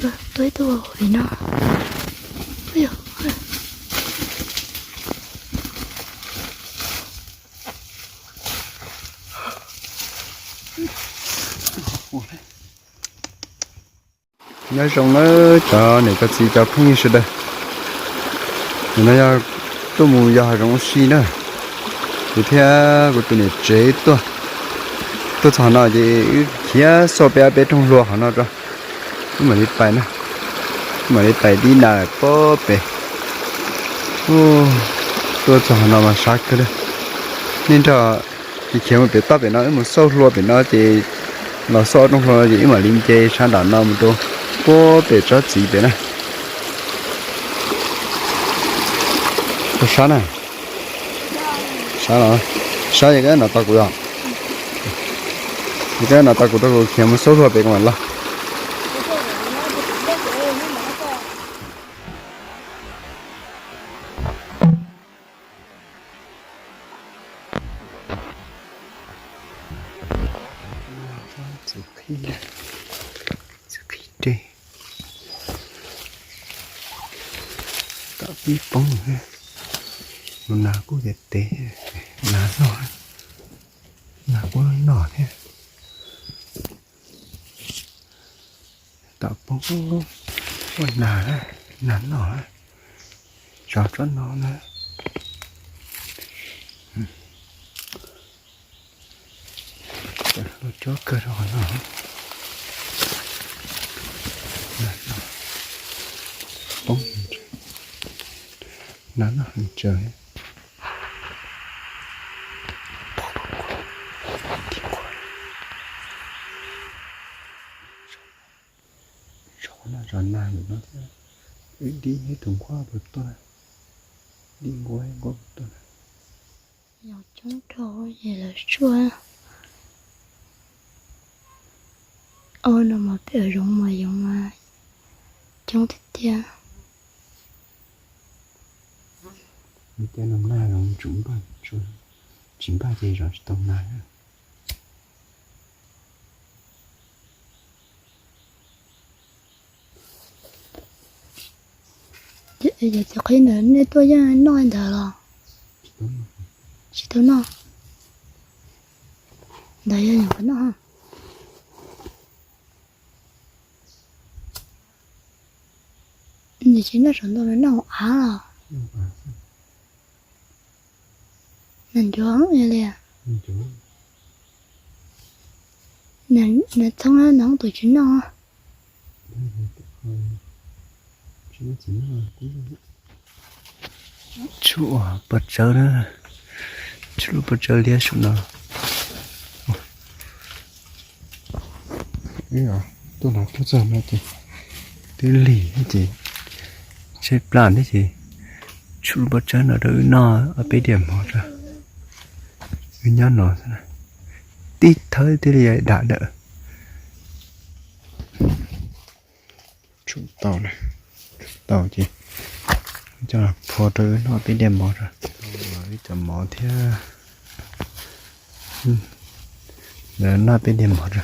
Tuaj ib tug vim no. Nyob zoo nawb cov niam cov txiv cov phooj ywg sawv daws. Nim no yog tuaj mus yos hav zoov ua si na. Kuv thiab kuv tus niam tsev tuaj, tuaj txog no ces wb khiav xauj peb ob peb rooj hlua qhov no rau, wb mam li pais na. Wb mam li pais dib nas pob pem. Tuaj txog qhov no mas sab kawg li. Nej nrog kuv khiav mus pem toj pem no, wb mus xauj hlua pem no ces los xauj ob rooj hlua no ces wb mam li nce sab nram no mus rau puag pem tsob txiv pem na. Sab na. Sab los, sab ces koj nov tos kuv os. Ces koj nov tos kuv, tau kuv khiav mus xauj hlua pem kuv mam los. Txuj qhib, txuj qhib dej. Tom pib poob, mus nas kuj tes tes, nas noj, nas kuj noj thiab. Tom poob, ua nas, nas noj, tsov tsob no na. Cov hlua cob kawg rau qhov no. Poob, nas noj heev tsawv. Zov no zov nas lawm no thiab. Wb dib ib tug nquab puas tuaj na, dib nquab ib nquab puas tuaj na. Yoov coob dhau ces lawv suaj. Ua no mas pem zoov mas yoov mas coob tiag tiag. Cov no nag zoov tsum npaj, tsis npaj ces zov tsis tau nas. Cov txiv qhib ntawd nej tuaj yeej noj ntawd los? Tsis tau noj. Ntawd yog nyuam qhuav noj. Nws tsis noj saum ntoo, nws noj hauv av los? Nws ncuav li. Nws txhob noj tus tsis noj. Tshuaj pov tsawb na, tshuaj pov tsawb liab saum no. Tuaj no tuaj txog no ces twb lig thiab ces tshaib plab thiab ces tshuaj pov tsawb no rau wb noj ob peb diam mov tso. Wb nyob no xwb na, tib thawb thiaj li dam dawm. Tshuaj tau, tshuaj tau ces coj los phua rau wb noj peb diam mov tso. Wb cov mov thiab, lawv noj peb diam mov tso.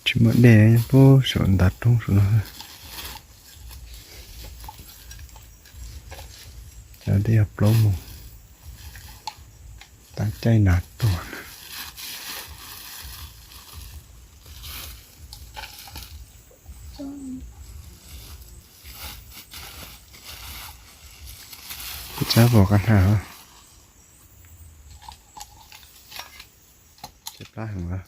Tsis muaj dej puag saum ntav roob saum no. Cov dej yog plaub mus, tas caij nas tuag na. Kuv tsab pom qab hnav, tshaib plab heev.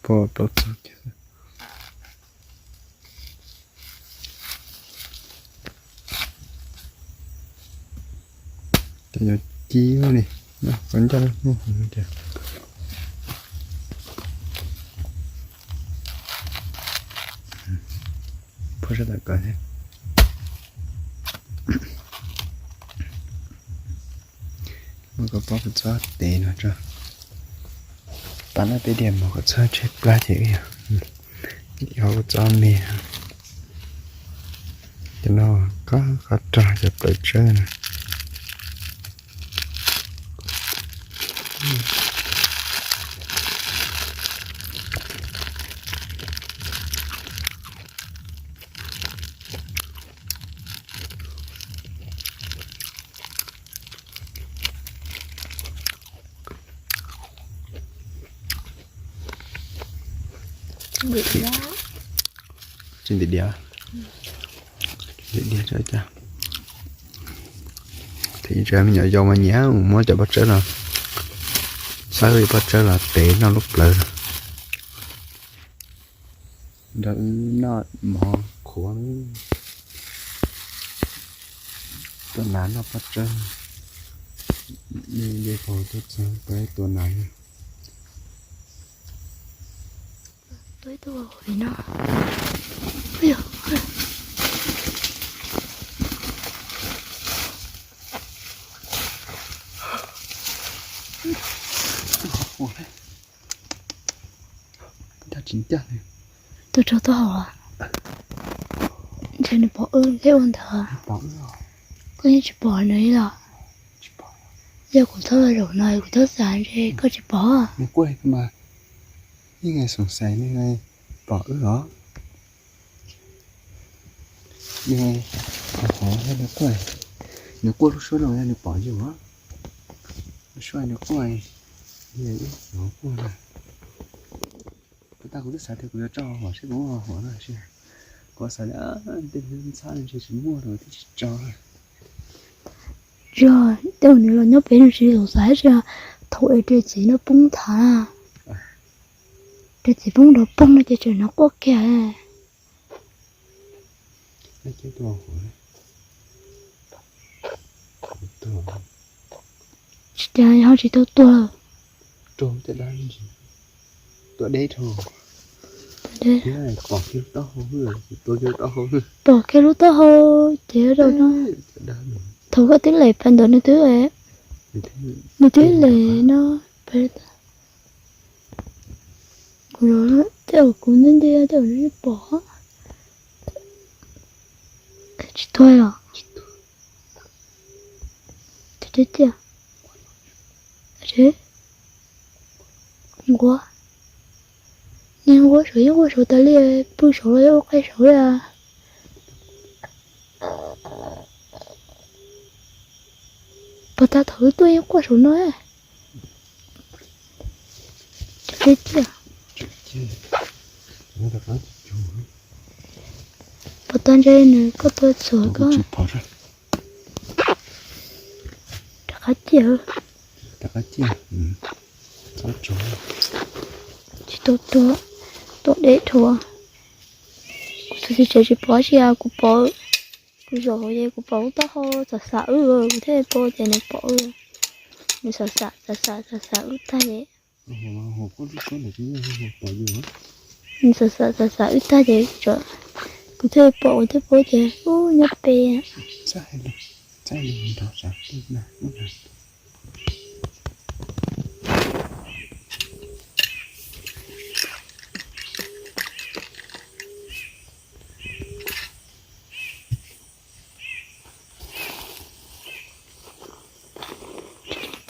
Pom plaub tug kiag. Ces yuav ci li, koj ncaj tias phua sab tom kawg thiab. Koj pab kuv txhob tes no tso. Pab no peb diag mus kom txhob tshaib plab ces wb yog, yog kuv txhob me. Cov no qab qab rog cov plaws tsawb no. Tsis ntim diav, ntim diav tso cas. Thiab me nyuam yaus mas nyiam mus muab cov pob tsawb los, xawb li pob tsawb los tev noj lub plawv no. Nrog wb noj mov qhuav. Tua nas noj pob tsawb, nce qaug tuaj txog peb tua nas. Tua rau taub hau, ntshe nws pom wb thiab ua ntawd. Koj yeej tsis pom nws li los? Yog kuv thaub los zaum no kuv thaub xav ntshe koj tsis pom. Nws quaj mas, yeej xoom xais nws pom wb os. Nws, nws quaj, nws quaj lub suab no yog nws pom yus os. Lub suab nws quaj, yog ib qho quaj na. Puas tas kuv twb xav tias kuv yuav tso huam seb kuv muaj huam no, kuv xav tias tej ntxhab ntshe tsis muaj los twb tsis tso. Yog tej uas nws los nyob pem no tsis xoom xaiv, thaum es rau txiv no poob thav, rau txiv poob nrov poog no ces tseem hnov quaj kiag. Tsis tas ho tsis tau tuag. Tuag deb dhau. Pom kiag lub taub hau, pom kiag lub taub hau ces rau no. Thaum koj twb lem pas ntawd nws twb, nws twb lem no. Kuv, tej uas kuv nti nti tej uas nws pom. Tsis tuag los? Nquab, niag nquab saud yeej quaj saud tas li, pw saud los yeej ua qaib saud li. Puas tas thaum wb tuaj yeej quaj saum no. Puas tas ntshe nws koj tua txhuam koj. Rov qab ciaj. Tsis tau tua, tua deb dhau. Kuv tus txiv tsev tsis pom tsi, kuv pom, kuv zaum hauv ces kuv pom lub taub hau xam xam wb, kuv thiaj pom ces nws pom wb, nws xam xam xam xam xam xam wb tag ces, nws xam xam xam xam wb tag ces, kuv thiaj pom, kuv thiaj pom ces ub nyob pem.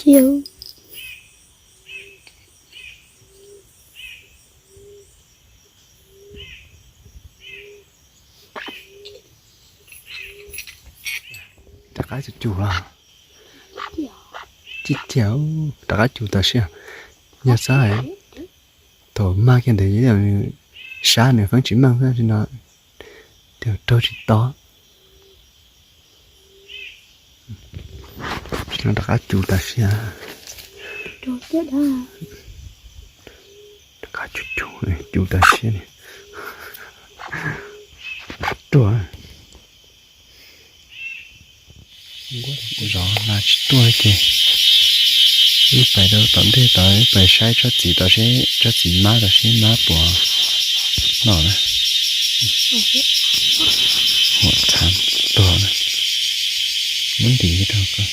Cia. Rov qab cus cus los. Cig ciag, rov qab cus tam sim. Yog xab, thaum mag kiag ntawd yog nws sab nws feeb tsis meej xwb no, raug tsis to. Rov qab cus tam sim. Rov qab cus cus, cus tam sim. Ruaj. Zov mas tsis tuaj ces wb pais rau tom ntej tod, wb pais saib tsob txiv tod seb tsob txiv mab tod seb mab puas noj na. Huam txhav tuag na. Muab ntim rau koj.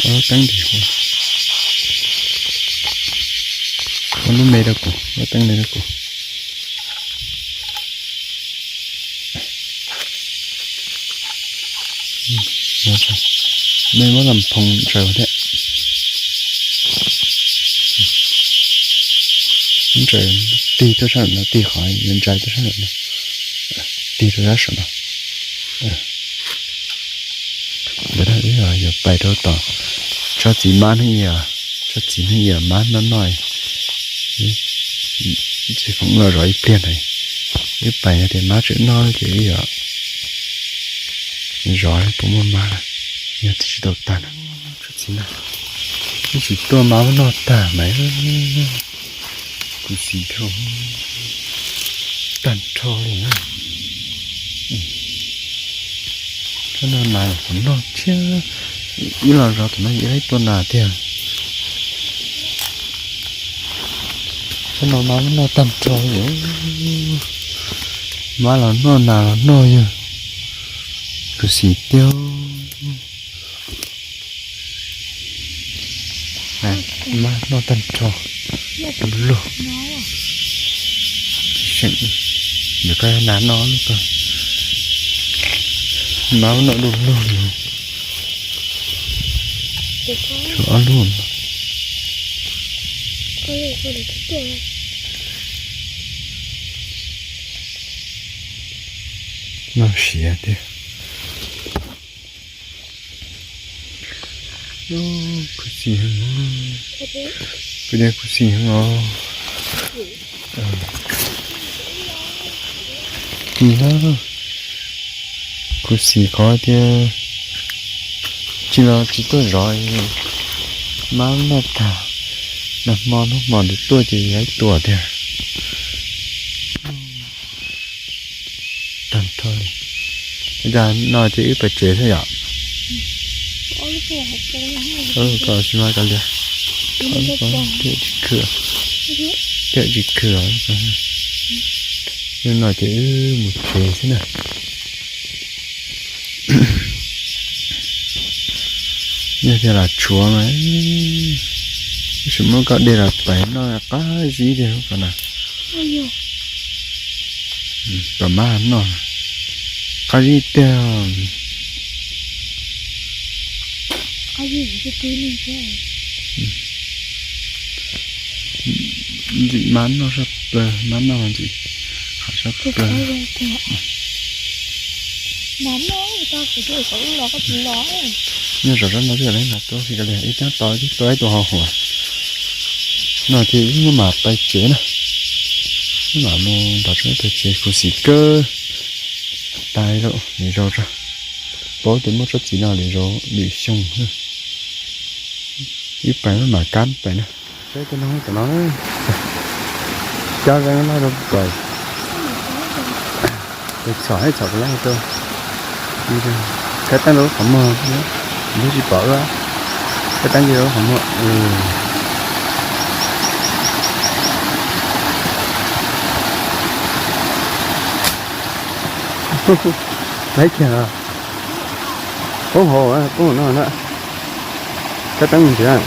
Ua teeb ntim huv. Ua lub me rau kuv, ua teeb me rau kuv. Nej muab las phoov ntsaws thiab. Ntsaws tig tuaj sab nram no, tig qhov yuav ntsaws tuaj sab nram no, tig rau sab saum no. Ntawd wb yuav pais rau tom tsob txiv mab hnub ib, tsob txiv hnub ib mab noj noj. Txiv foom los zov ib pliag ntawd, wb pais yog tias mab tseem noj ces wb yuav zov puas muaj mab, yog tsis tau tag na. Tsob txiv no, wb tsis tuaj mab muab noj tag mas. Kuv xis dhau tag nrho li na. Tsob no nas yog qhov noj thiab, ib los zov tom no ib leeg tuaj nas tiag. Tsob no mab muab noj tag nrho li. Mab los noj nas los noj yog. Kuv xis tiag. Mab noj tag nrho. Lug. Seem, ntawm koj nas noj lub ko. Mab noj du lug li. Tshuav ob lub. Noj siav tiag. Khuv xim heev, kuv tias khuv xim heev os. Kis na, khuv xim qhov tias tsis los tsis tuaj zov, mab noj tag, nag hmo hnub hmo nws tuaj ces yog ib tuam tiag. Tag nrho li. Ib tag no ces wb pais tsev xwb yom. Koj tsis mas koj liam, thiaj tsis khwm, thiaj tsis khwm. Hnub no ces wb mus tsev xwb na. Yog tias lam tshuav mas, wb sim muab koj de los pais noj qab zib tiag lub ko na. Pab mab noj qab zib tiag. Ntxim mab noj sab plaws, mab noj ntxim qhov sab plaws. Nyob zov sab no twb yog leej nag tuaj xi ka lias ib cab tau ib tua ib tua hau huam. No ces wb mam pais tsev na, wb mam mus nrog tsob pais tsev, khuv xim kawg. Tas lawm, lwm zaus tso, paub tias muaj tsob txiv no lwm zaus lwm xyoo. Wb pais mam kab pais na. Saib tej no tom no, cov zeeg loj rau pais, txhom ib txhom kuv lab rau. Khawb teeb rau lub qhov muag, lub tsis pom ua, khawb teeb rau lub qhov muag. Laib kiag, poob hauv, poob no na. Khawb teeb ntxiv.